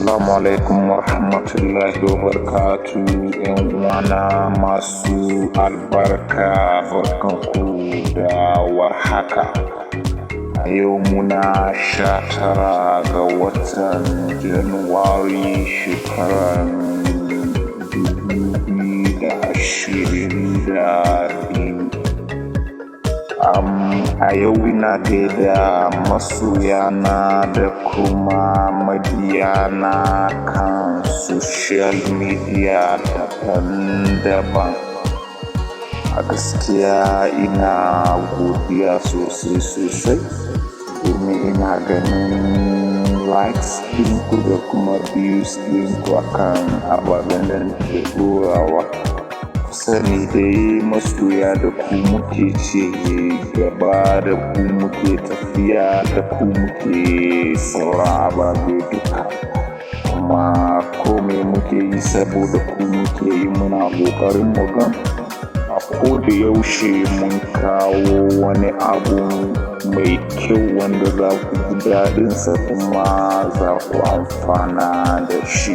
Assalamu alaikum warahmatullahi wabarakatuh, 'yan uwana masu albarka, barkanku da warhaka. A yau muna 19 ga watan Januwari, shekaran 2022. A yau ina gaida masoyana da kuma mabiyana kan social media daban-daban. A gaskiya ina godiya sosai sosai, domin ina ganin likes ɗinku da kuma views ɗinku akan ababen da nake ɗorawa. Ku sani dai masoya, da ku muke ci gaba, da ku muke tafiya, da ku muke sauran ababe duka. Kuma kome muke yi saboda ku muke yi. Muna ƙoƙarin mu ga a ko da yaushe mun kawo wani abu mai kyau wanda za ku ji daɗinsa kuma za ku amfana da shi.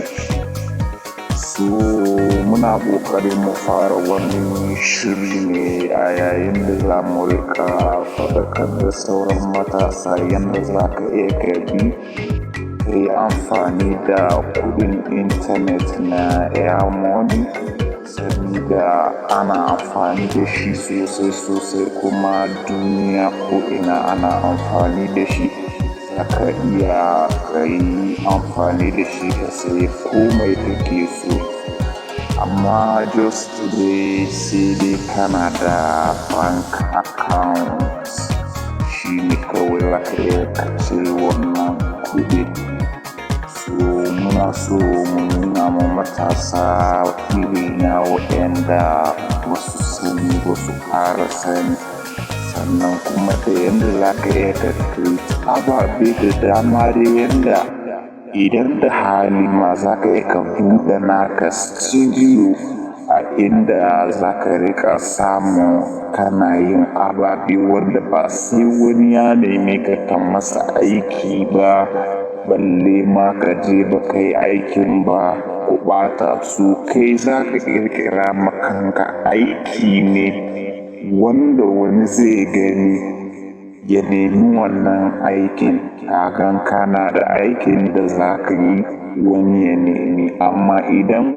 So muna ƙoƙarin mu fara wani shiri ne a yayin da za mu riƙa faɗakar da sauran matasa yanda za ka iya ka bi ka yi amfani da kuɗin intanet na Airmoney, sabida ana amfani da shi sosai sosai, kuma duniya ko'ina ana amfani da shi. Za ka iya ka yi amfani da shi ka sayi komai kake so. Amma just dai sai dai kana da bank account, shine kawai za ka iya ka cire wannan kuɗi. So muna so mu nuna ma matasa irina waɗanda ba su sani ba su ƙara sani. Sannan kuma da yanda za ka iya ka create ababe da dama dai, yanda idan da hali ma za ka iya ka buɗe naka studio a inda za ka riƙa samu kana yin ababe wanda ba sai wani ya neme ka ka masa aiki ba, balle ma ka je ba ka yi aikin ba ku ɓata su. Kai za ka ƙirƙira ma kanka aiki ne wanda wani zai gani ya nemi wannan aikin. Kagan kana da aikin da za ka yi, wani ya nemi. Amma idan